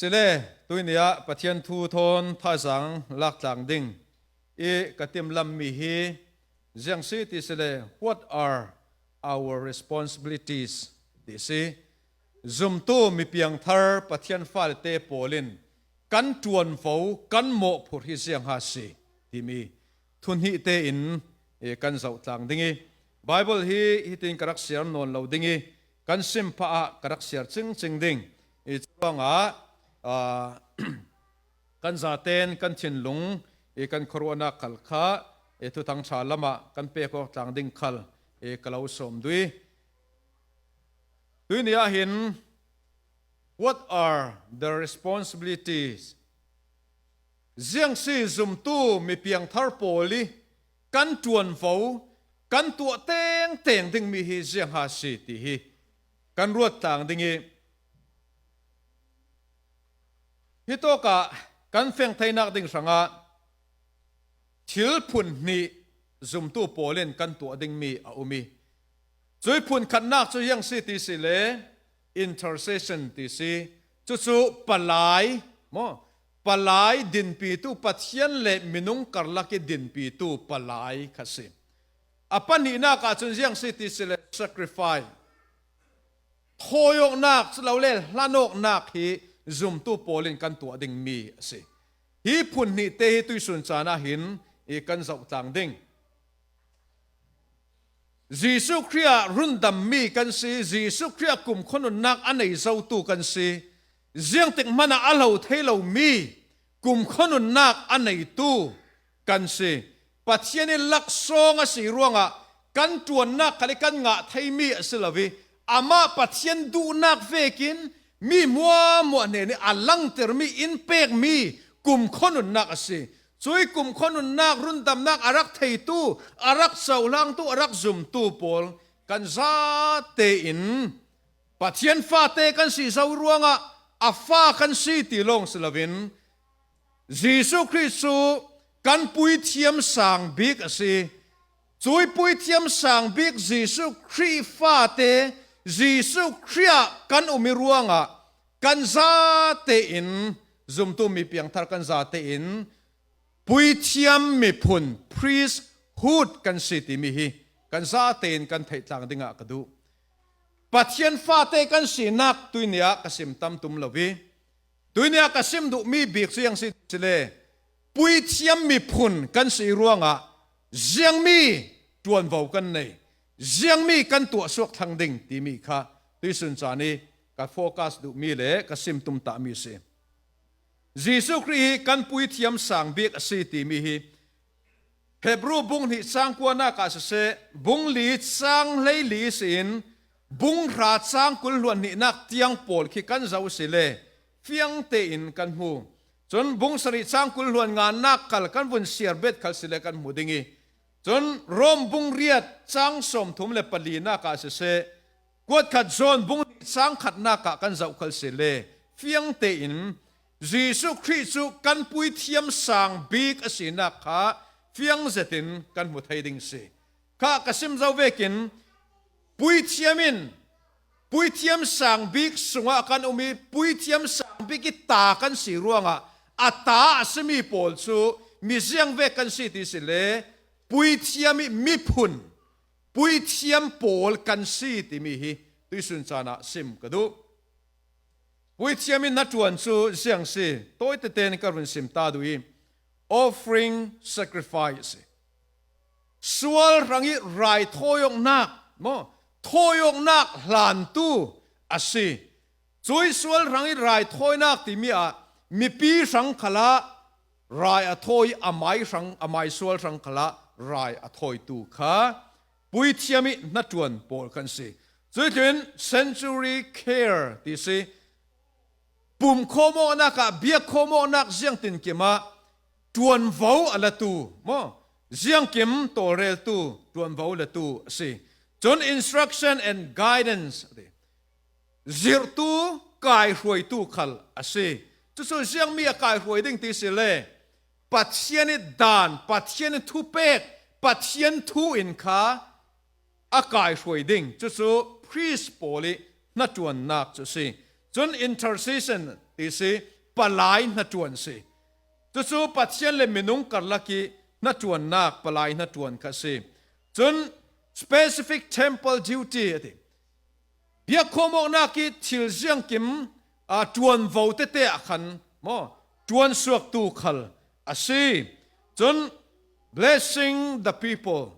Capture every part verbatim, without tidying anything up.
Cile, tuini ah Pathian thu thawn thaizang lak tlang ding i ka timlam mi hi ziang si ti sile, what are our responsibilities ti si. Zumtu mi piangthar Pathian falte pawl in kan ṭuanvo, kan mawhphurh hi ziang ha si timi thunhihte in, e, kan zoh tlang ding i, Bible hi hitin ka rak siar nawn lo ding i, kan sim pha ah ka rak siar cingcing ding i, curuangah, a, kan zaten kan thinlung i, kan khuaruahnak khal kha i, Thuthang ṭha lamah kan pek awk tlang ding khal i, ka lo sawm duh i. Tuini ah hin, what are the responsibilities? Ziang si zumtu mi piangthar pawl i kan ṭuanvo, kan tuah tengteng ding mi hi ziang ha si ti hi kan ruat tlang ding i, hi tawkah kan feng theinak ding hrangah thil phun hnih zumtu pawl in kan tuah ding mi a um i, cui phun khatnak cu ziang si ti sile, intercession ti si. Cucu palai, maw, palai dinpitu, Pathian le minung karlak i dinpitu palai kha si. A pahnihnak ah cun ziang si ti sile, sacrifice, thawi awknak, culole hlan awknak hi zumtu pawl in kan tuah ding mi a si. Hi phun hnihte hi tuisun caan ah hin i kan zoh tlang ding. Jesuh Khrih ah rundam mi kan si, Jesuh Khrih ah kumkhua nunnak a nei zotu kan si, ziangtik hmanah a lo thei lo mi kumkhua nunnak a neitu kan si. Pathian i laksawng a si ruangah kan ṭuannak khal i kan ngah thei mi a si lo i, amah Pathian duhnak vekin mi hmuahhmuah hnen i a langter mi, in pek mi kumkhua nunnak a si. Cui kumkhua nunnak rundamnak a rak theitu, a rak cohlangtu, a rak zumtu pawl kan zate in Pathian fate kan si zo ruangah a fa kan si ti lawng si loin, Jesuh Khrih cu kan puithiam sang bik a si. Cui puithiam sang bik Jesuh Khrih fate, Jesuh Khrih ah kan um i ruangah kan zate in, zumtu mi piangthar kan zate in puithiam miphun, priesthood kan si timi hi kan zate in kan theih tlang dingah ka duh. Pathian fate kan sinak tuini ah ka sim tam tum lo i, tuini ah ka sim duhmi bik cu ziang si ti sile, puithiam miphun kan si ruangah ziangmi ṭuanvo kan nei, ziangmi kan tuahsuak thlang ding timi kha tuisun caan i ka focus duhmi le ka sim tum tahmi a si. Jesuh Khrih hi kan puithiam sang bik a si timi hi Hebru bung hnih cang kuanak ah siseh, bung li cang hleili si in, bung hra cang kul hluan hnihnak tiang pawl khi kan zoh si le fiang tein kan hmu. Cun bung sarih cang kul hluan nganak khal kan vun siar bet khal si le kan hmu ding i, cun Rom bung riat cang sawmthum le palinak ah siseh, kuatkhat John bung hnih cang khatnak ah kan zoh khal si le fiang tein Jesuh Khrih cu kan puithiam sang bik a sinak kha fiang zetin kan hmu thei ding si. Kha ka sim zo vekin puithiam in puithiam sang bik sungah kan um i, puithiam sang bik i ta kan si ruangah a ta a simi pawl cu mi ziang vek kan si ti si le, puithiam i miphun, puithiam pawl kan si timi hi tuisun caan ah sim ka duh. Puithiam i hnaṭuan cu ziang si, tawi tete in ka run sim ta duh i, offering, sacrifice, sual hrang i rai thawi awknak, maw, thawi awknak hlantu a si. Cui sual hrang i rai thawinak timi ah mipi hrang khalah rai a thawi, a mai hrang, a mai sual hrang khalah rai a thawitu kha puithiam i hnaṭuan pawl kan si. Cuih tlin sanctuary care ti si. Pum khawm awknak ah, biak khawm awknak ziangtinkim ah ṭuanvo a latu, maw, ziangkim tawlreltu, ṭuanvo latu a si. Cun instruction and guidance a ti. Zirhtu, kaihruaitu khal a si. Cucu ziangmi a kaihruai ding ti si le, Pathian i dan, Pathian i thupek, Pathian thu in kha a kaihruai ding. Cucu priest pawl i hnaṭuannak cu si. Cun intercession ti si, palai hnaṭuan si. Cucu Pathian le minung karlak i hnaṭuannak palai hnaṭuan kha si. Cun specific temple duty a ti. Biakkhawm awknak i thil ziangkim, aa, ṭuanvo tete ah khan maw, ṭuansuaktu khal a si. Cun blessing the people,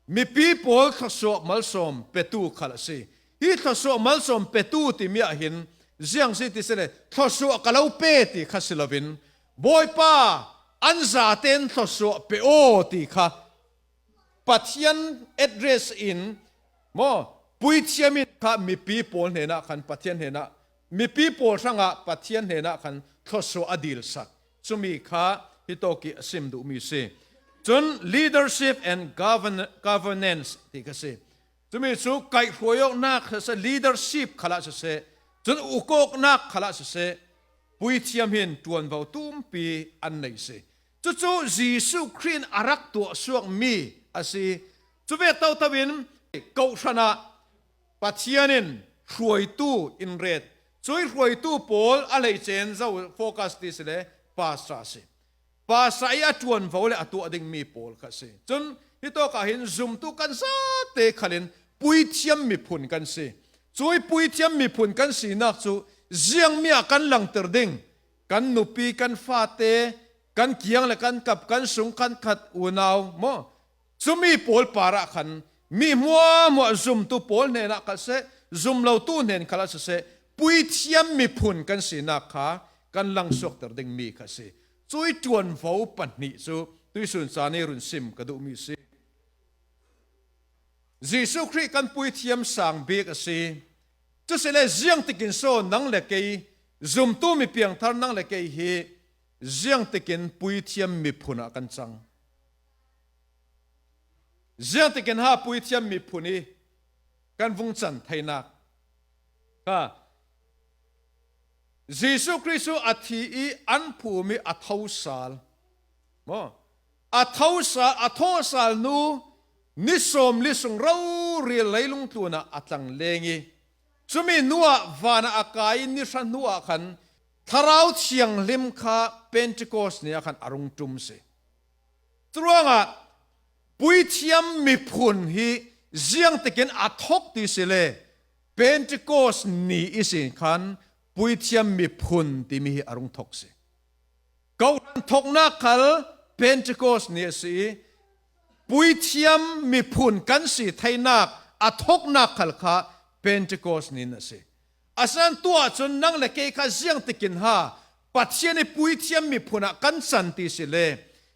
mipi pawl thluasuah malsawm petu khal a si. Hi thluasuah malsawm petu timi ah hin ziang si ti si le, thluasuah ka lo pe ti kha si loin, Bawipa, an zaten thluasuah pe aw ti kha Pathian address in maw, puithiam in kha mipi pawl hnenah khan Pathian hnenah, mipi pawl hrangah Pathian hnenah khan thluasuah a dilsak. Cumi kha hitawk i a sim duhmi si. Cun leadership and govern-, governance ti kha si. Cumi cu kaihhruai awknak siseh, leadership khalah siseh, cun ukawknak khalah siseh, puithiam hin ṭuanvo tumpi an nei si. Cucu Jesuh Khrih in a rak tuahsuakmi a si. Cuvek toto in kohhran ah Pathian in hruaitu in ret. Cui hruaitu pawl a hleice in zo focus ti si le pastor a si. Pastor i a ṭuanvo le a tuah dingmi pawl kha si. Cun hitawk ah hin zumtu kan zate khal in puithiam miphun kan si. Cui puithiam miphun kan sinak cu ziangmi ah kan langter ding, kan nupi, kan fate, kan kiang le kan kap, kan sung, kan khat, unau maw, cumi pawl parah khan mi hmuahhmuah zumtu pawl hnenah kha siseh, zum lotu hnen khalah siseh, puithiam miphun kan sinak kha kan langsuakter dingmi kha si. Cui ṭuanvo pahnih cu tuihsun caan i run sim ka duhmi si. Jesuh Khrih kan puithiam sang bik a si. Cusileh ziangtikin saw nang le kei, zumtu mi piangthar nang le kei hi ziangtikin puithiam miphun ah kan cang? Ziangtikin ha puithiam miphun i kan vung can theinak kha Jesuh Khrih cu a thi i an phum i a thosal maw? A thosal, a thawsal nu ni sawmli sung rori leilung tlunah a tlang leng i, cumi hnuah vanah a kai i ni hra hnuah khan Thlarau Thianghlim kha Pentecost ni ah khan a rung ṭum si. Curuangah puithiam miphun hi ziangtikin a thok ti si le, Pentecost ni ihsin khan puithiam miphun timi hi a rung thok si. Kohhran thoknak khal Pentecost ni a si i, puithiam miphun kan si theinak a thoknak khal kha Pentecost ni in a si. Asinain tuah cun nang le kei kha ziangtikin ha Pathian i puithiam miphun ah kan can ti si le,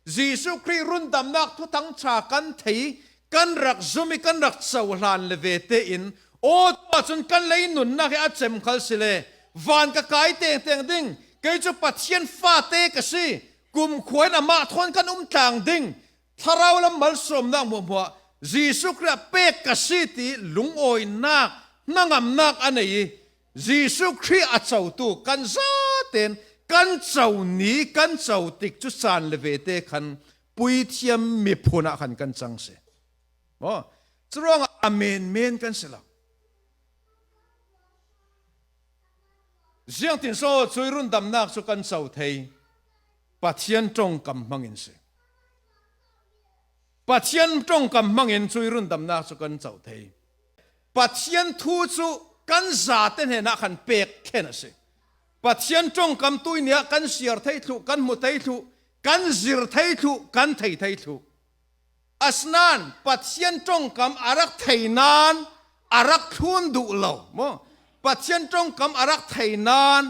Jesuh Khrih rundamnak thuthang ṭha kan thei, kan rak zum i kan rak cohlan le ve tein, aw, tuah cun kan lei nunnak hi a cem khal si le, van ka kai tengteng ding, kei cu Pathian fate ka si, kumkhua in amah thawn kan um tlang ding, thlarau lam malsawmnak hmuahhmuah Jesuh Khrih ah pek ka si ti lungawinak, hnangamnak a nei i, Jesuh Khrih a cotu kan zaten kan co ni, kan co tik cu caan le ve te khan puithiam miphun ah khan kan cang si. Maw? Curuangah a menmen kan si lo. Ziangtin saw cui rundamnak cu kan co thei? Pathian ṭongkam hmangin si. Pathian ṭongkam hmangin cui rundamnak cu kan co thei. Pathian thu cu kan zate hnenah khan pek thlen a si. Pathian ṭongkam tuihni ah kan siar thei thluh, kan hmu thei thluh, kan zir thei thluh, kan thei thei thluh. Asinain Pathian ṭongkam a rak thei nain a rak thlun duh lo maw? Pathian ṭongkam a rak thei nain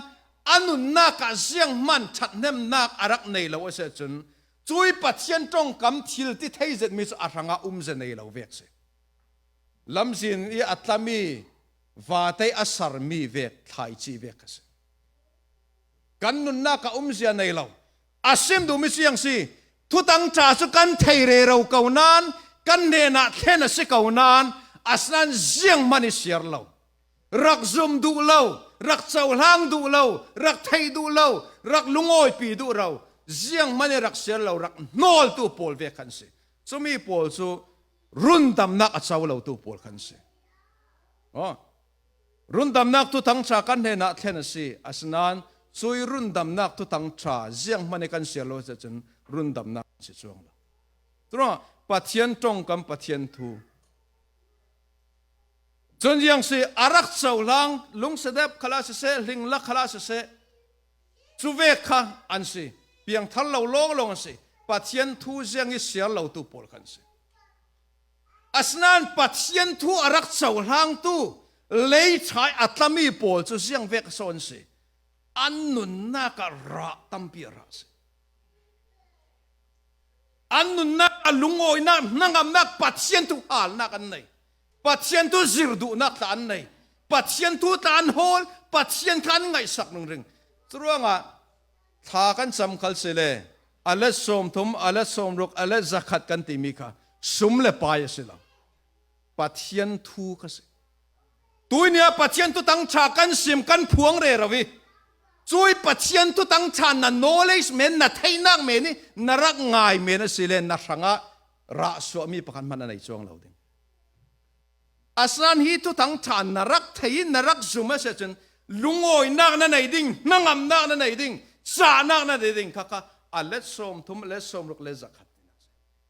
a nunnak ah zianghman ṭhathnemnak a rak nei lo a si ahcun, cui Pathian ṭongkam thil ti thei zetmi cu a hrangah umze nei lo vek si. Lamzin i a tlami, vate a sarmi vek, thlaici vek kha si. Kan nunnak ah umzia nei lo. A sim duhmi ziang si, thutang ṭha cu kan thei rero ko nain, kan hnenah thlen a si ko nain, asinain zianghman i siar lo. Rak zum duh lo, rak cohlang duh lo, rak theih duh lo, rak lungawipi duh lo, zianghman i rak siar lo, rak hnawltu pawl vek khan si. Cumi pawl cu rundamnak a co lotu pawl khan si. Aw. Rundamnak thuthang ṭha kan hnenah thlen a si, asinain Cui rundamnak Thuthang ṭha zianghman i kan siar lo si ahcun rundamnak si cuang lo. Curuangah Pathian ṭongkam, Pathian thu. Cun ziang si, a rak cohlang, lungsedep khalah siseh, hlinglak khalah siseh, cu vek kha an si, piangthar lo lawnglawng an si. Pathian thu ziang i siar lotu pawl kha an si. Asinain Pathian thu a rak cohlangtu, leiṭha i a tlami pawl cu ziang vek so an si. An nunnak ah rah tampi a rah si. An nunnak ah lungawinak, hnangamnak, Pathian thu halnak an nei. Pathian thu zir duhnak tla an nei. Pathian thu tla an hawl, Pathian kha an ngaihsak ringring. Curuangah thla kan cam khal si le, a let sawmthum, a let sawmruk, a let zakhat kan timi kha sum le pai a si lo. Pathian thu kha si. Tuini ah Pathian Thuthang ṭha kan sim, kan phuang rero i, cui Pathian Thuthang ṭha na knowledge men, na theihnak men i na rak ngai men a si le, na hrangah rah suahmi pakhat hmanh a nei cuang lo ding. Asinain hi Thuthang ṭha na rak thei i na rak zum a si ahcun, lungawinak na nei ding, hnangamnak na nei ding, cahnak na nei ding kha kha a let sawmthum, a let sawmruk, a let zakhat.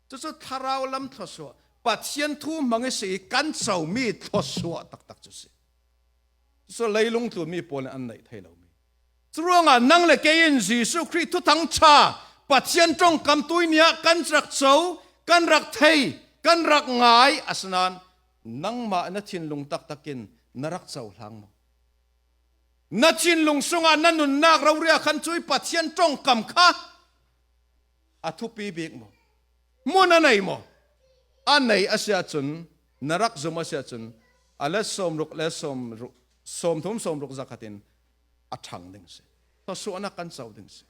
Cucu thlarau lam thluasuah, Pathian thu hmang i si i kan comi thluasuah taktak cu si. Cucu leilung tlunmi pawl in an neih thei lomi. Curuangah nang le kei in Jesuh Khrih Thuthang ṭha, Pathian ṭongkam tuini ah kan rak co, kan rak thei, kan rak ngai, asinain nangmah na thinlung taktak in na rak cohlang maw? Na thinlung sungah na nunnak rori ah khan cui Pathian ṭongkam kha a thupi bik maw? Hmun a nei maw? A nei a si ahcun, na rak zum a si ahcun, a let sawmruk, let sawmruk, sawmthum, sawmruk zakhat in a ṭhang ding si. Thluasuahnak kan co ding si.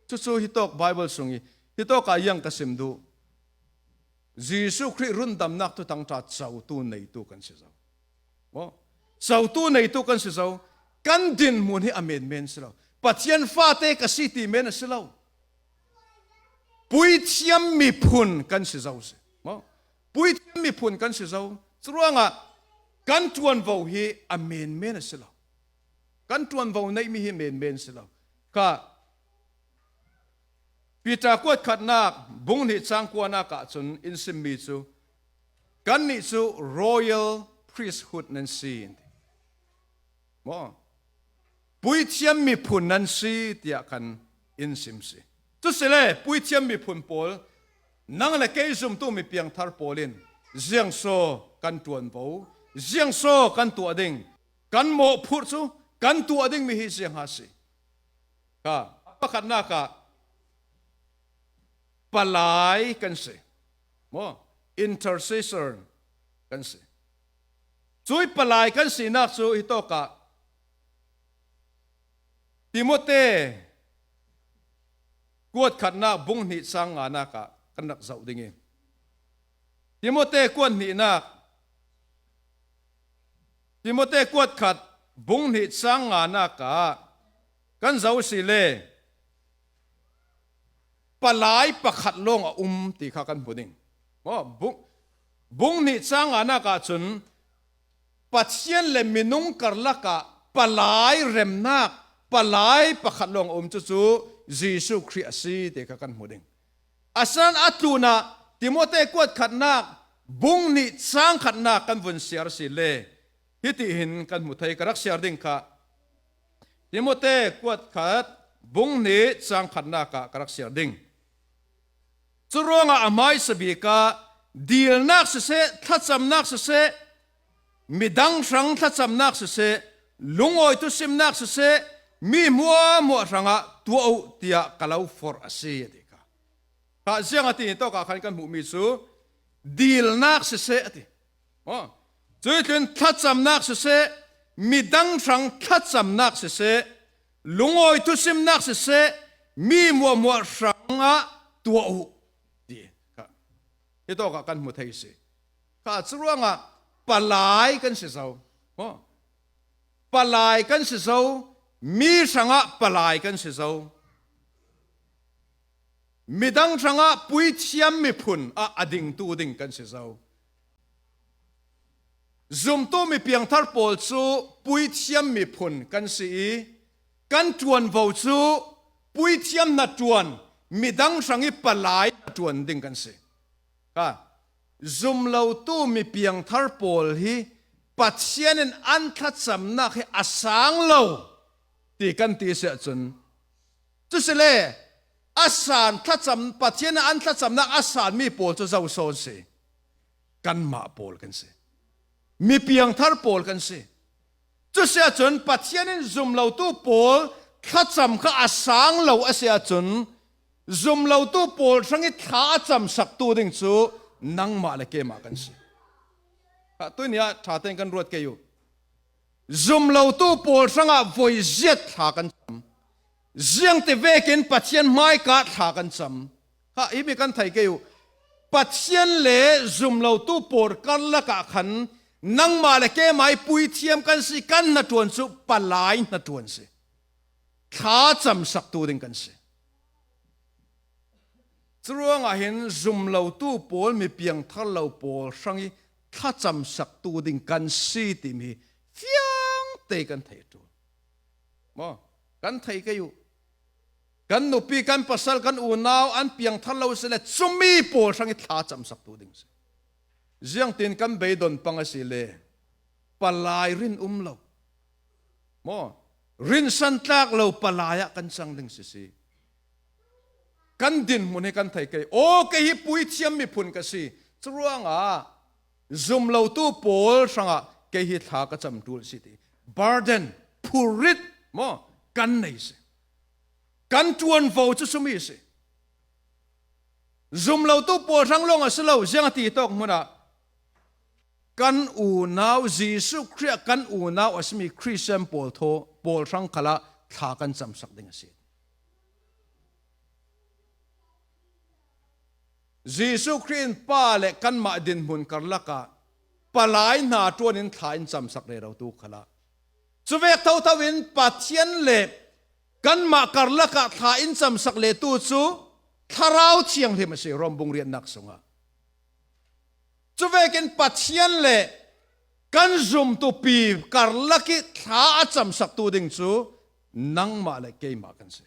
Cucu hitawk Baibal sung i, hitawk ah ziang ka sim duh. Jesuh Khrih rundamnak Thuthang ṭha cotu neitu kan si zo. Maw? Cotu neitu kan si zo. Kan dinhmun hi a menmen si lo. Pathian fate ka si ti men a si lo. Puithiam miphun kan si zo si. Maw? Puithiam miphun kan si zo. Curuangah kan ṭuanvo hi a menmen a si lo. Kan ṭuanvo neihmi hi menmen si lo. Kha Peter kuat khatnak bung hnih cang kuanak ah cun in simmi cu, kannih cu royal priesthood nan si, an ti. Maw? Puithiam miphun nan si, tiah kan in sim si. Cu si le, puithiam miphun pawl, nang le kei zumtu mi piangthar pawl in ziangsaw kan ṭuanvo, ziangsaw kan tuah ding, kan mawhphurh cu kan tuah dingmi hi ziang ha si. Kha, pakhatnak ah palai kan si. Maw? Intercessor kan si. Cui palai kan sinak cu hitawk ah Timote kuat khatnak bung hnih cang nganak ah kan rak zoh ding i, Timote kuat hnihnak, Timote kuat khat bung hnih cang nganak ah kan zoh si le, palai pakhat lawng a um ti kha kan hmu ding. Maw, bung, bung hnih cang nganak ah cun Pathian le minung karlak ah palai remnak, palai pakhat lawng a um, cucu Jesuh Khrih a si ti kha kan hmu ding. Asinain a tlunah Timote kuat khatnak bung hnih cang khatnak kan vun siar si le, hiti hin kan hmu thei, ka rak siar ding kha. Timote kuat khat bung hnih cang khatnak ah ka rak siar ding. Curuangah a hmaisa bik ah dilnak siseh, thlacamnak siseh, midang hrang thlacamnak siseh, lungawi thusimnak siseh, mi hmuahhmuah hrangah tuah uh, tiah ka lo forh a si, a ti kha. Kha ziang a ti, tawkah khan kan hmuhmi cu dilnak siseh a ti. Aw. Cuih tlun thlacamnak siseh, midang hrang thlacamnak siseh, lungawi thusimnak siseh, mi hmuahhmuah hrangah tuah uh, ti kha hitawkah kan hmu thei si. Kha curuangah palai kan si zo. Aw. Palai kan si zo, mi hrangah palai kan si zo. Midang hrangah puithiam miphun ah a dingtu ding kan si zo. Zumtu mi piangthar pawl cu puithiam miphun kan si i, kan ṭuanvo chu puithiam hnaṭuan, midang hrang i palai hnaṭuan ding kan si. Kha, zum lotu mi piangthar pawl hi Pathian in an thlacamnak hi a sang lo ti kan ti si ahcun, cu si le, a san thlacam, Pathian in an thlacamnak a sanmi pawl cu zo sawn si? Kanmah pawl kan si. Mi piangthar pawl kan si. Cu si ahcun Pathian in zum lotu pawl thlacam kha a sang lo a si ahcun, zum lotu pawl hrang i thla a camsaktu ding cu nangmah le keimah kan si. Kha, tuini ah ṭha tein kan ruat kei u. Zum lotu pawl hrangah voi ziat thla kan cam. Ziangti vekin Pathian hmaika thla kan cam? Kha, himi kan thei kei u. Pathian le zum lotu pawl karlak ah khan nangmah le keimah i puithiam kan si, kan hnaṭuan cu palai hnaṭuan si. Thla camsaktu ding kan si. Curuangah hin zum lotu pawl, mi piangthar lo pawl hrang i thlacamsaktu ding kan si timi hi fiang te kan thei ṭul. Maw? Kan thei kei u. Kan nupi, kan pasal, kan unau an piangthar lo si le, cumi pawl hrang i thla camsaktu ding si. Ziangtin kan beidon pang a si le, palai rin um lo, maw, rinsan tlak lo palai ah kan cang ding si si. Kan dinhmun hi kan thei kei. Aw, kei hi puithiam miphun ka si. Curuangah zum lotu pawl hrangah kei hi thla ka cam ṭul si ti. Burden, phurrit, maw, kan nei si. Kan ṭuanvo cu cumi si. Zum lotu pawl hrang lawng a si lo, ziang a ti tawk hmunah kan unau, Jesuh Khrih ah kan unau a simi Khristian pawl thaw, pawl hrang khalah thla kan camsak ding a si. Jesuh Khrih in Pa le kanmah dinhmun karlak ah palai hnaṭuan in thla in camsak rerotu khalah, cuvek thotho in Pathian le kanmah karlak ah thla in camsak letu cu Thlarau Thianghlim a si, Rom bung riatnak sungah. Cuvekin Pathian le kan zumtupi karlak i thla a camsaktu ding cu nangmah le keimah kan si.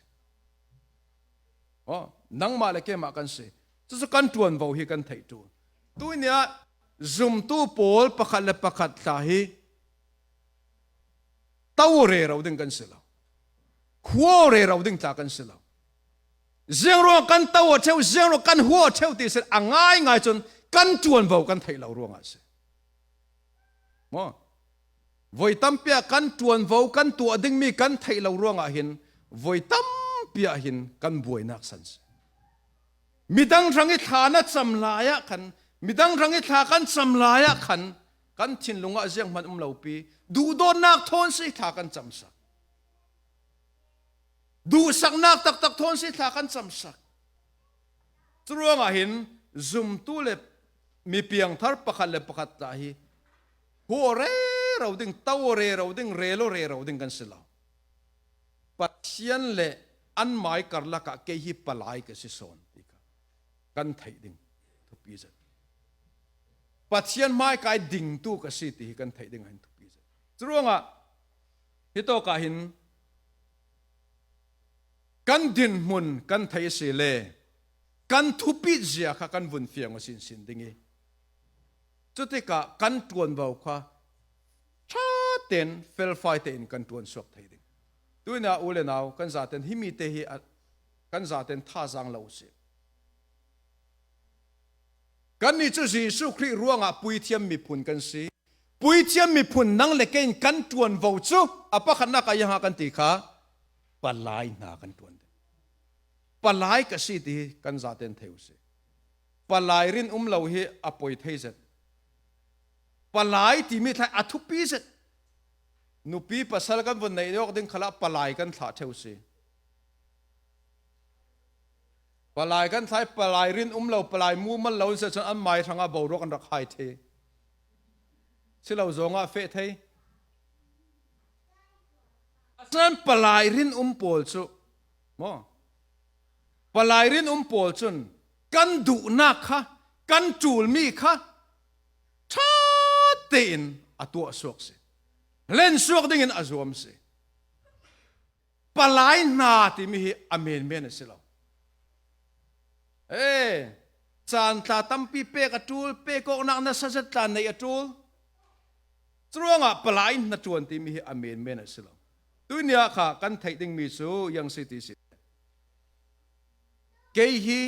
Aw, nangmah le keimah kan si. Cucu kan ṭuanvo hi kan theih ṭul. Tuini ah zumtu pawl pakhat le pakhat tla hi to rero ding kan si lo. Huo rero ding tla kan si lo. Ziangruang kan to a ṭheu, ziangruang kan huo a ṭheu ti si a ngaingai cun kan ṭuanvo kan theih lo ruangah a si. Maw? Voi tampi ah kan ṭuanvo kan tuah dingmi kan theih lo ruangah hin voi tampi ah hin kan buainak san si. Midang hrang i thla na cam lai ah khan, midang hrang i thla kan cam lai ah khan, kan thinlung ah zianghman um lo pi, duhdawtnak thawn si thla kan camsak. Duhsaknak taktak thawn si thla kan camsak. Curuangah hin zumtu le mi piangthar pakhat le pakhat tla hi huo rero ding, to rero ding, relo rero ding kan si lo. Pathian le an mai karlak ah kei hi palai ka si sawn ti kha kan theih ding thupi zet. Pathian hmaika i dingtu ka si ti hi kan theih ding ah hin thupi zet. Curuangah hitawk ah hin kan dinhmun kan theih a si le kan thupit zia kha kan vun fiang aw sinsin ding i, cutikah kan ṭuanvo kha ṭha tein felfai tein kan ṭuan suak thei ding. Tuinah u le nau, kan zaten himi te hi a, kan zaten thazaang lo uh si. Kannih cu Jesuh Khrih ruangah puithiam miphun kan si. Puithiam miphun nang le kei in kan ṭuanvo cu a pakhatnak ah ziang a kan ti kha, palai hna kan ṭuan ding. Palai ka si ti hi kan zaten thei uh si. Palai rin um lo hi a poi thei zet. Palai timi thlai a thupi zet. Nupi pasal kan vun neih awk ding khalah palai kan thlah ṭheu si. Palai kan thlai, palai rin um lo, palai mumal lo in si cun an mai hrangah boruak an rak hai thei. Si lo zongah feh thei. Asinain palai rin um pawl cu, maw? Palai rin um pawl cun kan duhnak kha, kan ṭulmi kha ṭha tein a tuah suak si. Hlen suak dingin a zuam si. Palai hna timi hi a menmen a si lo. E, caan tla tampi pek a ṭul, pek awknak nasa zet tla neih a ṭul. Curuangah palai hnaṭuan timi hi a menmen a si lo. Tuini ah kha kan theih dingmi cu ziang si ti si. Kei hi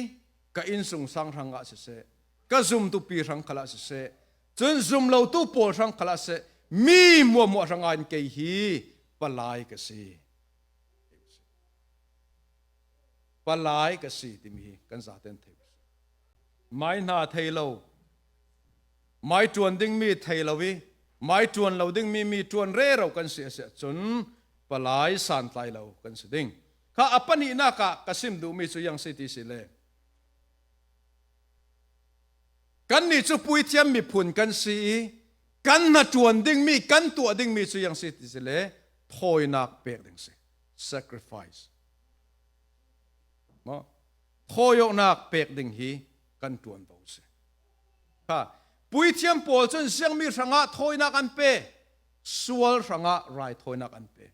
ka innsungsang hrangah siseh, ka zumtupi hrang khalah siseh, cun zum lotu pawl hrang khalah siseh, mi hmuahhmuah hrangah in kei hi palai ka si. Palai ka si timi hi kan zaten thei. Mai hna thei lo, mai ṭuan dingmi thei lo i, mai ṭuan lo dingmi mi ṭuan rero kan si a si ahcun palai santlai lo kan si ding. Kha a pahnihnak ah ka sim duhmi cu ziang si ti si le, kannih cu puithiam miphun kan si i, kan hnaṭuan dingmi, kan tuah dingmi cu ziang si ti si le, thawinak pek ding si. Sacrifice. Maw? Thawi awknak pek ding hi kan ṭuanvo si. Kha, puithiam pawl cun ziangmi hrangah thawinak an pe, sual hrangah raithawinak an pe.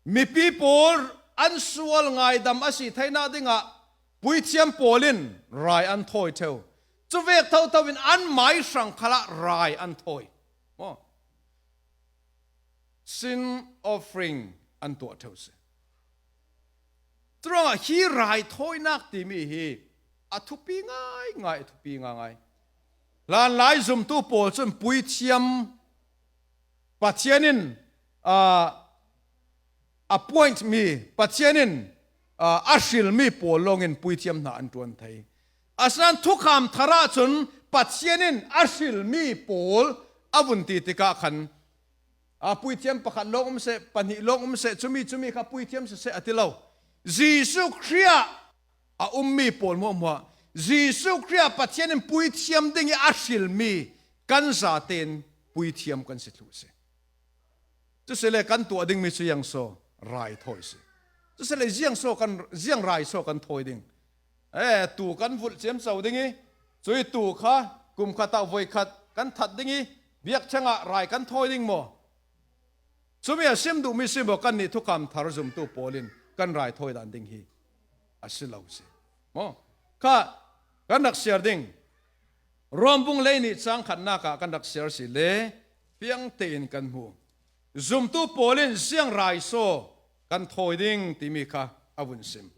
Mipi pawl an sual ngaidam a si theinak dingah puithiam pawl in rai an thawi ṭheu. Cuvek thotho in an mai hrang khalah rai an thawi. Maw? Sin offering an tuah ṭheu si. Curuangah hi raithawinak timi hi a thupi ngaingai, a thupi ngaingai. Hlanlai zumtu pawl cun puithiam Pathian in, aa, appoint mi, Pathian in, aa, a hrilmi pawl lawngin puithiam hna an ṭuan thei. Asinain thukham thar ahcun Pathian in a hrilmi pawl a vun ti tikah khan, aa, puithiam pakhat lawng um seh, pahnih lawng um seh, cumi, cumi kha puithiam siseh a ti lo. Jesuh Khrih ah a ummi pawl hmuahhmuah, Jesuh Khrih ah Pathian in puithiam ding i a hrilmi kan zaten puithiam kan si thluh si. Cusi le kan tuah dingmi cu ziang so rai thawi si. Cusi le ziang so kan, ziang rai so kan thawi ding. E, tu kan vulh ciamco ding i, cui tu kha kum khat ah voi khat kan that ding i, biakṭheng ah rai kan thawi ding maw? Cumi a sim duhmi si maw, kannih thukham thar zumtu pawl in kan rai thawi dan ding hi a si lo si. Maw? Kha kan rak siar ding. Rom bung hleihnih cang khatnak ah kan rak siar si le fiang tein kan hmu. Zumtu pawl in ziang rai so kan thawi ding timi kha a vun sim.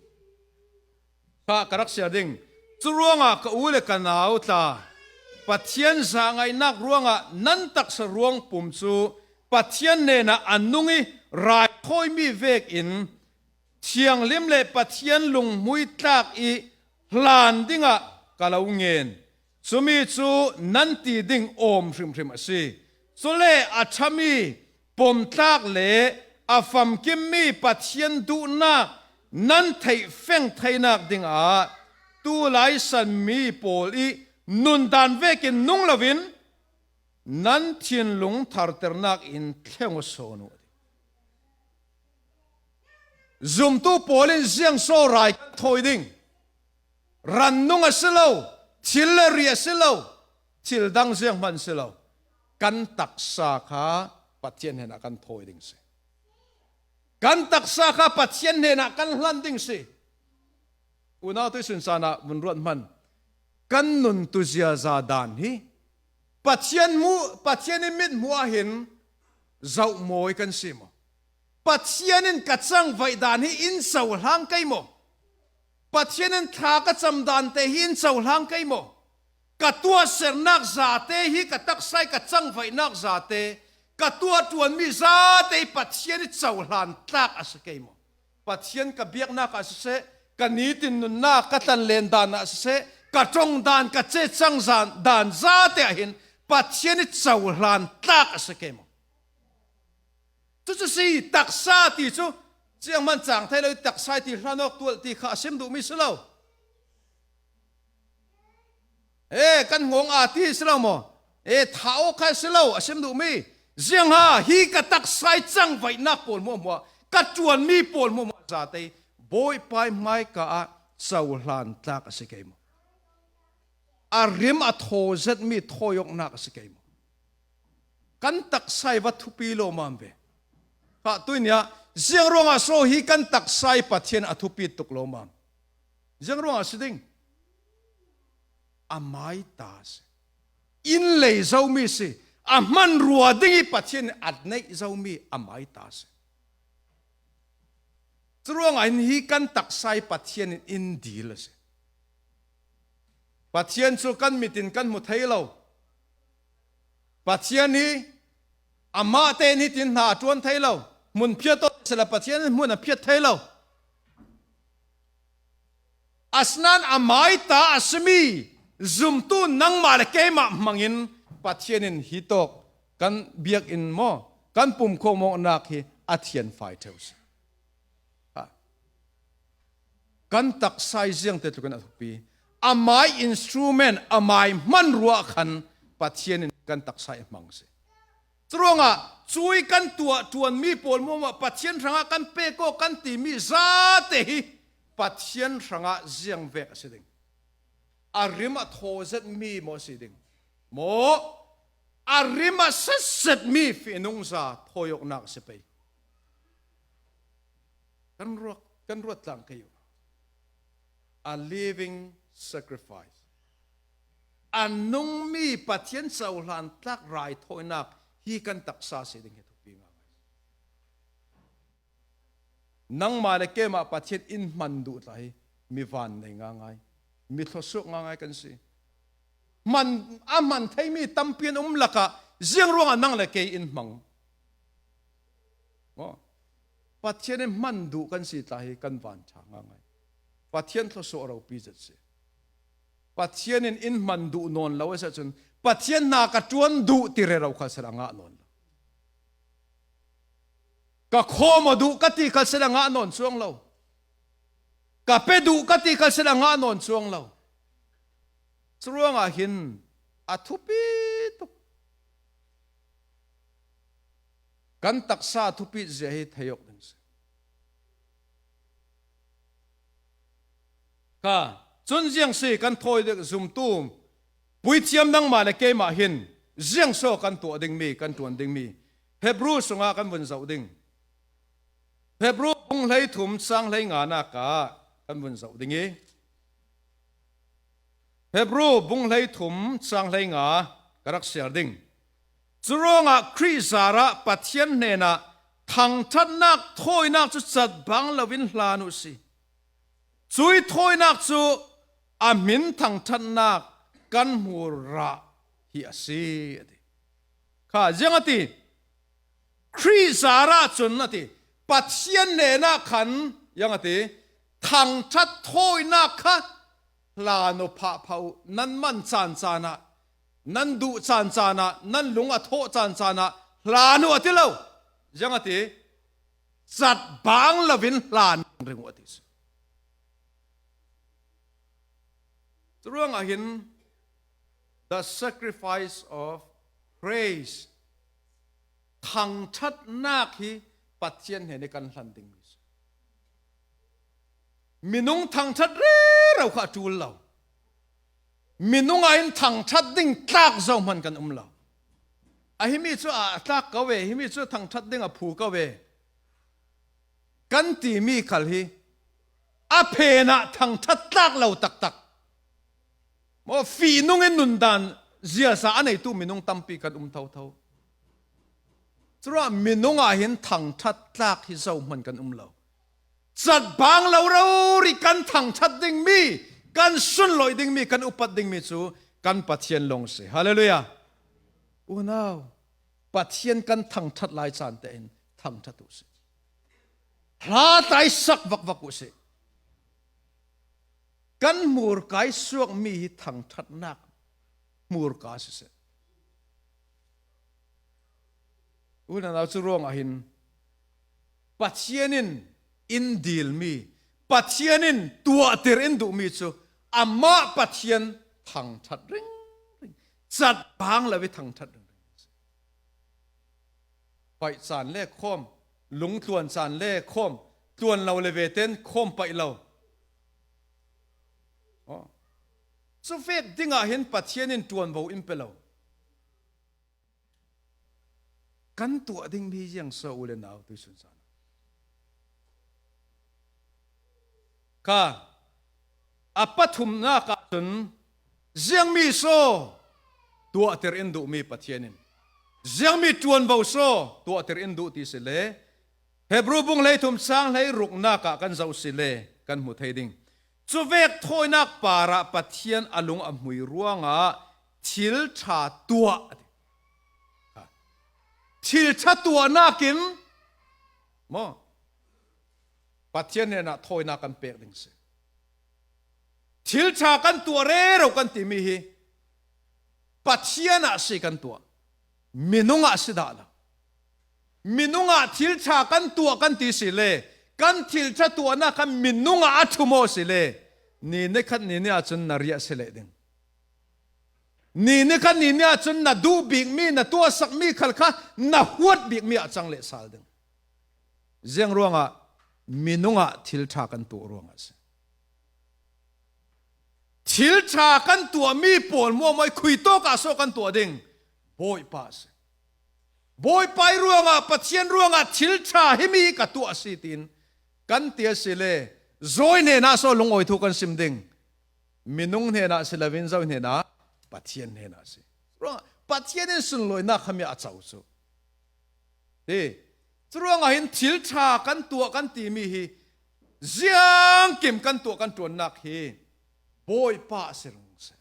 Kha ka rak siar ding. Curuangah ka u le ka nau tla, Pathian zahngaihnak ruangah nan taksa ruang pum cu Pathian hnenah a nung i rai thawimi vekin thianghlim le Pathian lunghmui tlak i hlan dingah ka lo ngen. Cumi cu nan ti ding awm hrimhrim a si. Cule a ṭhami pomtlak le a famkimmi Pathian duhnak nan theih feng theinak dingah tulai sanmi pawl i nundan vekin nung loin nan thinlung tharternak in thleng aw sawn uh. Zumtu pawl in ziang so rai kan thawi ding? Rannung a si lo, thil le ri a si lo, thil dang zianghman si lo, kan taksa kha Pathian hnenah kan thawi ding si. Kan taksa kha Pathian hnenah kan hlan ding si. Unau tuisun caan ah vun ruat hman. Kan nun tu ziaza dan hi Pathian hmuh, Pathian in mit hmuh ah hin zoh mawi kan si maw? Pathian in ka cangvaih dan hi in cohlang kei maw? Pathian in thla ka cam dan te hi in cohlang kei maw? Ka tuahsernak zate hi ka taksa i ka cangvaihnak zate, ka tuah ṭuanmi zate hi Pathian i cohlan tlak a si kei maw? Pathian ka biaknak ah siseh, ka nitin nunnak, ka tlanlen dan ah siseh, ka ṭong dan, ka cecang zan, dan zate ah hin Pathian i cohlan tlak a si kei maw? Cucu si taksa ti cu, zianghman cang thei lo i taksa i ti hlan awk tualh ti kha a sim duhmi si lo. E, kan ngawng aa ti si lo maw? E, thah awk kha si lo, a sim duhmi. Ziangha hi ka taksa i cangvaihnak pawl hmuahhmuah, ka ṭuanmi pawl hmuahhmuah zate Bawipa i hmaika ah cohlan tlak a si kei maw? A rim a thaw zetmi thawi awknak a si kei maw? Kan taksa i va thupi lawmam ve. Kha, tuinia, ziang ruangah so hi kan taksa i Pathian a thupi tuk lo maw? Ziang ruangah si ding. A mai ta si. In lei zo mi si. A hmanrua ding i Pathian a neih zo mi a mai ta si. Curuangah hin hi kan taksa i Pathian in in dil a si. Pathian cu kan mit in kan hmu thei lo. Pathian hi amah tein hitin hna a ṭuan thei lo. Hmun phiat aw sila Pathian in hmun a phiat thei lo. Asinain a mai ta a simi zumtu nangmah le keimah hmangin Pathian in hi tawk kan biakinn maw, kan pumkhawm awknak hi a thianfai ṭheu si. Ha. Kan taksa i ziangte tlukin a thupi. A mai instrument, a mai hmanrua khan Pathian in kan taksa i hmang si. Curuangah cui kan tuah ṭuanmi pawl hmuahhmuah Pathian hrangah kan pek aw kan timi zate hi Pathian hrangah ziang vek a si ding. A rim a thaw zetmi maw a si ding? Maw a rim a set zetmi fihnungza thawi awknak a si pei. Kan ruat, kan ruat tlang kei uh. A living sacrifice. A nungmi Pathian cohlan tlak raithawinak hi kan taksa si ding hi thupi ngaingai. Nangmah le keimah Pathian in hman duh tla hi mi van nei ngaingai, mi thluasuak ngaingai kan si. Hman, a hman theimi tampi an um lakah ziang ruangah nang le kei in hmang? Maw? Pathian in hman duh kan si tla hi kan van ṭha ngaingai. Pathian thluasuak ropi zet si. Pathian in in hman duh nawn lo a si ahcun Pathian hna ka ṭuan duh ti rero kha sila a ngah nawn lo. Ka khawm aw duh ka ti kha sila a ngah nawn cuang lo. Ka pe duh ka ti kha sila a ngah nawn cuang lo. Curuangah hin a thupi tuk. Kan taksa a thupi zia hi thei awk ding si. Kha, cun ziang si kan thawi ding zumtu puithiam nangmah le keimah hin ziang so kan tuah dingmi, kan ṭuan dingmi Hebru sungah kan vun zoh ding. Hebru bung hleithum cang hleinganak ah kan vun zoh ding i, Hebru bung hleithum cang hleinga ka rak siar ding. Curuangah Khrih zarah Pathian hnenah thangṭhatnak thawinak cu catbang loin hlan uh si. Cui thawinak cu a hmin thangṭhatnak kan hmurah hi a si, a ti. Kha, ziang a ti? Khrih zarah cun a ti, Pathian hnenah khan, ziang a ti, thangṭhat thawinak kha hlan uh phahphah uh, nan man caan caan ah, nan duh caan caan ah, nan lung a thawh caan caan ah hlan uh a ti lo. Ziang a ti? Catbang loin hlan ring uh a ti si. Curuangah hin the sacrifice of praise, thangṭhatnak hi Pathian hnen i kan hlan dingmi si. Minung thangṭhat rero kha a ṭul lo. Minung ah hin thangṭhat ding tlak zohman kan um lo. A himi cu a tlak ko ve, himi cu thangṭhat ding a phu ko ve kan timi khal hi a phenah thangṭhat tlak lo taktak. Maw, fihnung in nundan ziaza a neitu minung tampi kan um thotho. Curuah minung ah hin thangṭhat tlak hi zohman kan um lo. Catbang lo rori kan thangṭhat dingmi, kan sunlawih dingmi, kan upat dingmi cu kan Pathian lawng si. Hallelujah. Unau, Pathian kan thangṭhat lai caan tein thangṭhat uh si. Hla tlai sak vakvak uh si. Kan hmurka i suakmi hi thangṭhatnak hmurka siseh. Unau, cu ruangah hin Pathian in in dilmi, Pathian in tuahtir in duhmi cu amah Pathian thangṭhat ringring, catbang lo i thangṭhat ringring. Paih caan le khawm, lungtluan caan le khawm, tluan lo le vete in khawm paih lo. Aw. Cuvek dingah hin Pathian in ṭuanvo in pe lo. Kan tuah ding mi ziang saw u le nau tuisun sana. Ka, a pathumnak ah cun ziangmi saw tuahter in duhmi Pathian in ziangmi ṭuanvo saw tuahter in duh ti si le, Hebru bung hleithum cang hleiruknak ah kan zoh si le kan hmu thei ding. Cuvek thawinak parah Pathian a lung a hmui ruangah thil ṭha tuah a ti. Thil ṭha tuahnak in maw Pathian hnenah thawinak kan pek ding si. Thil ṭha kan tuah rero kan timi hi Pathian ah si kan tuah, minung ah si dah lo. Minung ah thil ṭha kan tuah kan ti si le, kan thil ṭha tuahnak kha minung ah a ṭhum aw si le, ni ni khat ni ni ah cun na riah si leh ding. Ni ni khat ni ni ah cun na duh bikmi, na tuahsakmi khal kha na huat bikmi ah cang leh sal ding. Ziang ruangah minung ah thil ṭha kan tuah ruangah si. Thil ṭha kan tuahmi pawl muahmuah i khui tawk ah saw kan tuah ding? Bawipa a si. Bawipa i ruangah, Pathian ruangah thil ṭha himi ka tuah a si tiin kan ti a si le, zawi hnenah saw lungawi thu kan sim ding. Minung hnenah si loin zawi hnenah Pathian hnenah si. Ruangah Pathian in sunlawinak khami a co cu. Hi, curuangah hin thil ṭha kan tuah kan timi hi ziangkim kan tuah kan ṭuannak hi Bawipa a si ringring si.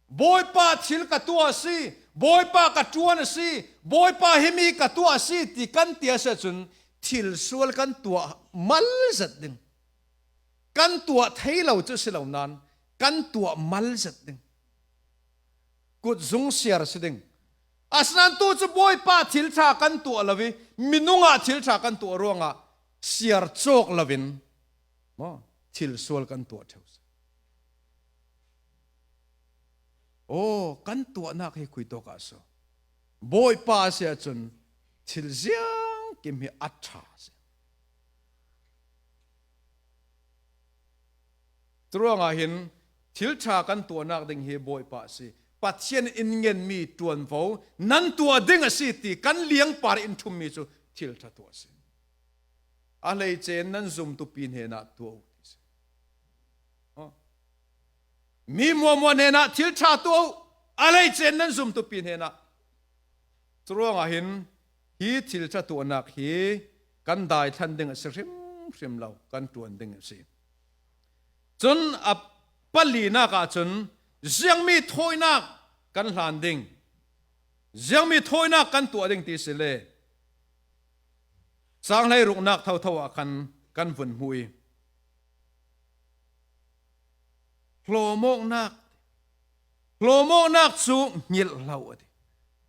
Bawipa thil ka tuah a si, Bawipa ka ṭuan a si, Bawipa himi ka tuah a si ti kan ti a si ahcun thil sual kan tuah mal zet ding. Kan tuah thei lo cu si lo nain kan tuah mal zet ding. Kutzung siar si ding. Asinain tu cu Bawipa thil ṭha kan tuah lo i minung ah thil ṭha kan tuah ruangah siar cawk loin maw thil sual kan tuah ṭheu si. Aw, kan tuahnak hi khui tawk ah saw Bawipa a si ahcun thil ziangkim hi a ṭha a si. Curuangah hin thil ṭha kan tuahnak ding hi Bawipa a si. Pathian in ngenmi ṭuanvo nan tuah ding a si ti kan liangpar in ṭhummi cu thil ṭha tuah a si. A hleice in nan zumtupi hnenah tuah u ti si. Aw. Mi muahmuah hnenah thil ṭha tuah u, a hleice in nan zumtupi hnenah. Curuangah hin hi thil ṭha tuahnak hi kan daithlan ding a si hrimhrim lo, kan ṭuan ding a si. Cun a palinak ahcun ziangmi thawinak kan hlan ding, ziangmi thawinak kan tuah ding ti si le, cang hleiruknak thotho ah khan kan vun hmuh i, hlawmawknak, hlawmawknak cu hngilh hlah u a ti.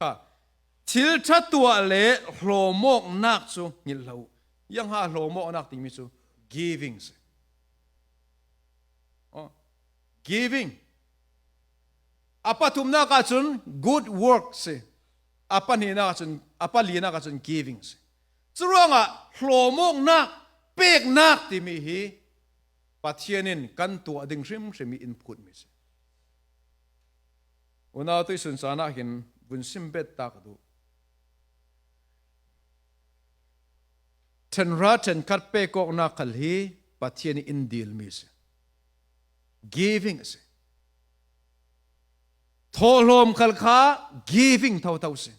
Ha, thil ṭha tuah le hlawmawknak cu hngilh hlah u. Ziangha hlawmawknak timi cu giving si. Aw, giving. A pathumnak ahcun good work si. A pahninak ahcun, a palinak ahcun giving si. Curuangah hlawmawknak, peknak timi hi Pathian in kan tuah ding hrimhrim i in phutmi si. Unau tuisun caan ah hin vun sim bet ta ka duh. Ṭhenra ṭhenkhat pek awknak khal hi Pathian in dilmi a si. Giving a si. Thawhlawm khal kha giving thotho a si.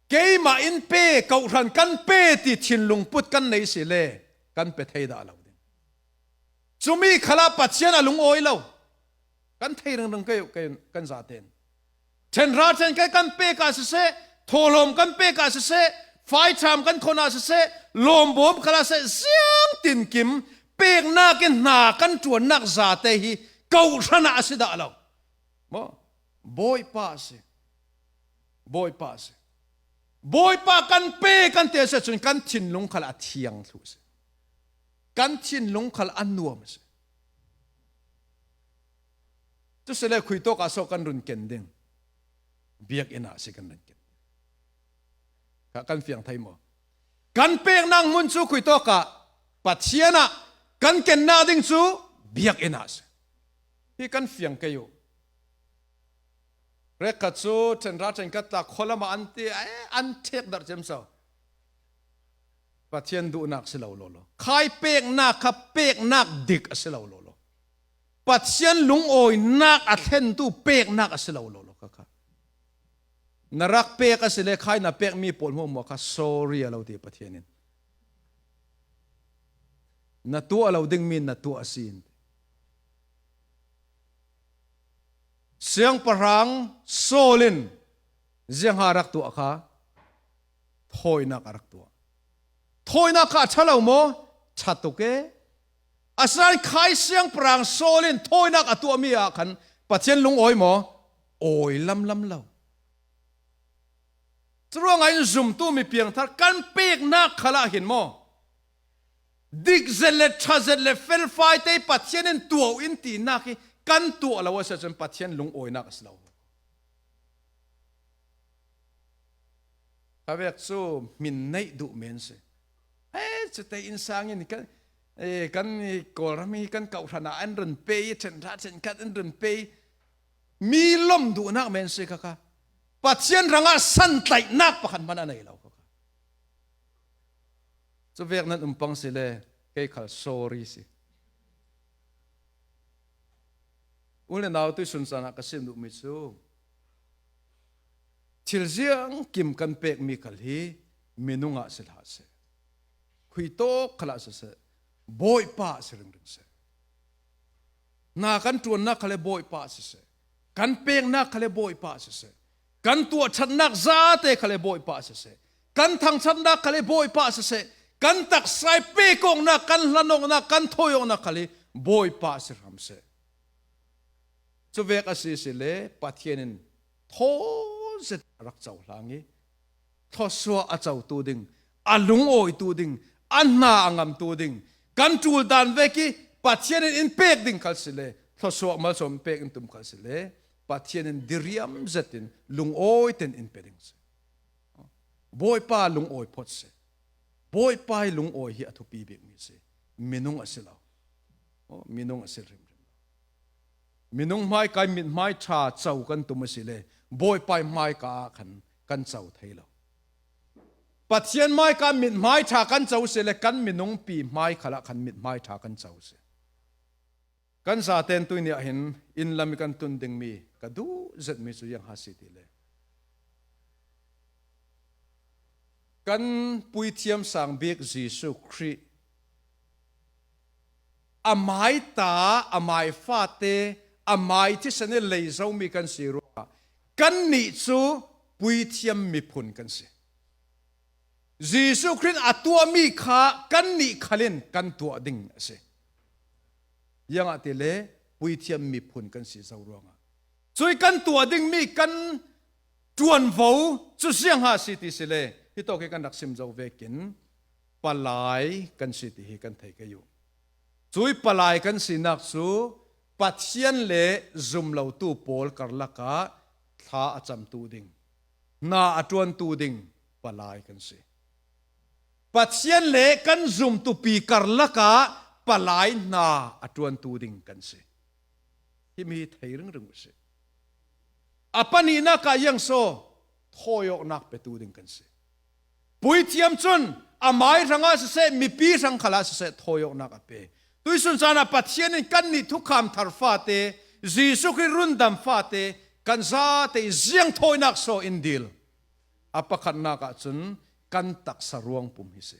Keimah in pe, kawhhran kan pe ti thinlung put kan nei si le kan pe thei dah lo ding. Cumi khalah Pathian a lungawi lo. Kan thei ringring kei uh, kei, kan zaten. Ṭhenra ṭhenkhat kan pek ah siseh, thawhlawm kan pek ah siseh, faiṭham kan khon ah siseh, lawmbawm khal ah siseh, ziang tinkim peknak in hna kan ṭuannak zate hi kawhhran ah a si dah lo. Maw? Bawipa a si. Bawipa a si. Bawipa kan pe kan ti a si ahcun kan thinlung khal a thiang thluh a si. Kan thinlung khal a nuam a si. Cu si le khui tawk ah so kan run ken ding? Biakinn ah si kan run ken ding. Kha kan fiang thei maw? Kan peknak hmun cu khui tawk ah Pathian ah kan kennak ding cu biakinn ah si. Hi kan fiang kei uh. Hrekkhat cu ṭhenra ṭhenkhat tla khualamah an ti, eh, an ṭhek darh ciamco. Pathian duhnak si lo lawlaw. Khai peknak kha peknak dik a si lo lawlaw. Pathian lungawinak a thlentu peknak a si lo lawlaw kha kha. Na rak pek a si le khai na pekmi pawl hmuahhmuah kha sorry a lo ti Pathian in. Na tuah a lo dingmi na tuah a si in. Siangpahrang Saul in ziangha rak tuah kha, thawinak a rak tuah. Thawinak kha a ṭha lo maw? Ṭha tuk e. Asinain khai siangpahrang Saul in thawinak a tuahmi ah khan Pathian lungawi maw? Awi lamlam lo. Curuangah in zumtu mi piangthar kan peknak khalah hin maw? Dik zet le ṭha zet le felfai te Pathian in tuah uh in tinak hi kan tuah lo a si ahcun Pathian lungawinak a si lo. Khavek cu hmin neih duh men si. Eh, cute innsang in kan, eh, kan Kawlram hi kan kawhhran ah an run pe i ṭhenra ṭhenkhat an run pe i mi lom duhnak men si kha kha. Pathian hrangah santlaihnak pakhat hmanh a nei lo kha kha. Cuvek nan um pang si le kei khal sorry si. U le nau tuisun caan ah ka sim duhmi cu thil ziang kim kan pekmi khal hi minung ah si hlah seh. Khuitawk khal ah siseh, Bawipa ah si ringring seh. Hna kan ṭuannak khal le Bawipa ah siseh, kan peknak khal le Bawipa ah siseh, kan tuahṭhatnak zate khal le Bawipa ah siseh, kan thangṭhatnak khal le Bawipa ah siseh, kan taksa i pek awknak, kan hlan awknak, kan thawi awknak khal hi Bawipa ah si hram seh. Cuvek a si si le Pathian in thaw zet a rak cohlang i, thluasuah a cotu ding, a lungawitu ding, a hna a ngamtu ding, kan ṭul dan vek i Pathian in in pek ding khal si le, thluasuah malsawm pek in tum khal si le, Pathian in diriam zet in lungawi ten in pe ding si. Bawipa lungawi phawt si. Bawipa i lungawi hi a thupi bikmi si. Minung a si lo. Aw, minung a si hrimhrim lo. Minung hmaika i mithmai ṭha co kan tum a si le, Bawipa i hmaika ah khan kan co thei lo. Pathian hmaika mithmai ṭha kan co si le, kan minungpi hmai khalah khan mithmai ṭha kan co si. Kan zaten tuini ah hin inn lam i kan tun dingmi ka duh zetmi cu ziang ha si ti le, kan puithiam sang bik Jesuh Khrih a mai ta, a mai fate, a mai thisen i lei zomi kan si ruangah kannih cu puithiam miphun kan si. Jesuh Khrih a tuahmi kha kannih khal in kan tuah ding a si. Ziangahtile puithiam miphun kan si zo ruangah, cui kan tuah dingmi kan ṭuanvo cu ziang ha si ti si le, hitawk hi kan rak sim zo vekin palai kan si ti hi kan thei kei uh. Cui palai kan sinak cu Pathian le zumlotu pawl karlak ah thla a camtu ding, hna a ṭuantu ding palai kan si. Pathian le kan zumtupi karlak ah palai hna a ṭuantu ding kan si. Himi hi thei ringring uh si. A pahnihnak ah ziang so, thawiawknak petu ding kan si. Puithiam cun amai hrangah siseh, mipi hrang khalah siseh, thawiawknak a pe. Tuisun caan ah Pathian in kannih thukham thar fate, Jesuh Khrih rundam fate, kan zate i ziang thawinak so in dil. A pakhatnak ah cun kan taksa ruang pum hi si.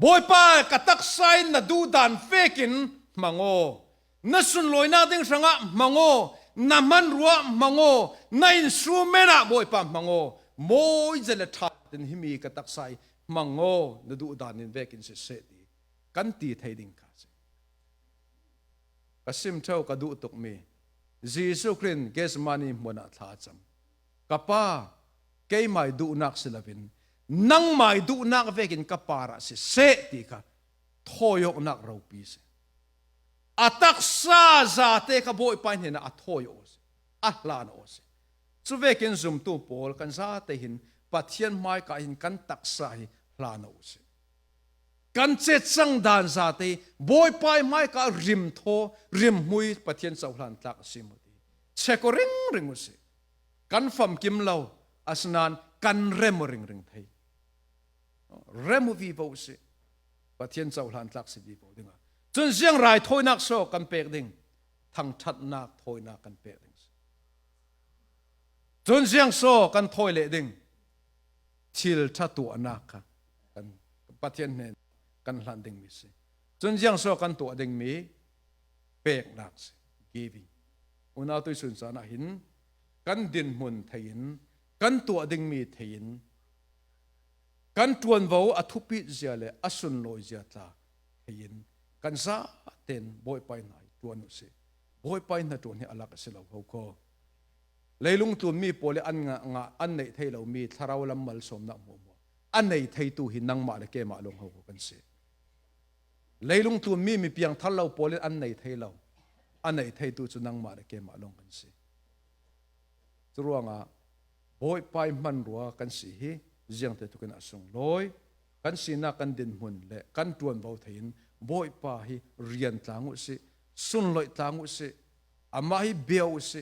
Bawipa, ka taksa in na duhdan vekin hmang aw. Na sunlawinak ding hrangah hmang aw. Na hmanruah hmang aw. Na instrument ah Bawipa hmang aw. Mawi zet le ṭha tein himi ka taksa hi hmang aw. Na duhdan in vekin siseh ti kan ti thei ding kha si. Ka sim ṭheo ka duh tukmi Jesuh Khrih in Gethsemane hmuan ah thla a cam. Ka Pa, keimai duhnak si loin nangmai duhnak vekin ka parah siseh ti kha thawiawknak ropi si. A taksa zate kha Bawipa hnenah a thawi aw si, a hlan aw si. Cuvekin zumtu pawl kan zate hin Pathian hmaika hin kan taksa hi hlan aw si. Kan cecang dan zate hi Bawipa hmaika rimthaw, rimhmui Pathian cohlan tlak a si mu ti. Check aw ringring uh si. kan famkim lo, asinain kan rem ringring thei. Rem uh vivo si. Pathian cohlan tlak si vivo ding a. Cun ziang raithawinak so kan pek ding? Thangṭhatnak thawinak kan pek ding si. Cun ziang so kan thawi leh ding? Thil ṭha tuahnak kha kan, Pathian hnen kan hlan dingmi si. Cun ziang so kan tuah dingmi? Peknak si, giving. Unau tuisun caan ah hin kan dinhmun thei in, kan tuah dingmi thei in, kan ṭuanvo a thupit zia le a sunlawi zia tla thei in, kan zaten Bawipa hna hi ṭuan uh si. Bawipa hna ṭuan hi a lak a si lo, ho kho. Leilung tlunmi pawl i an ngah, ngah, an neih thei lomi thlarau lam malsawmnak hmuahhmuah a nei theitu hi nangmah le keimah lawng ho kho kan si. Leilung tlunmi mi piangthar lo pawl in an nei thei lo, a nei theitu cu nangmah le keimah lawng kan si. Curuangah Bawipa i hmanrua kan si hi ziangte tukin a sunglawi. Kan sinak, kan dinhmun le kan ṭuanvo thei in Bawipa hi rian tlang uh si, sunloih tlang uh si, amah hi bia uh si,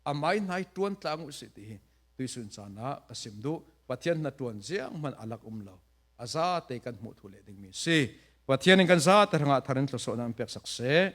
amah hi hna hi ṭuan tlang uh si, ti hi tuisun caan ah ka sim duh. Pathian hna ṭuan zianghman a lak um lo, a zate kan hmuh thluh leh dingmi si. Pathian in kan zate hrangah thar in thlawsuahnak in pek sak seh.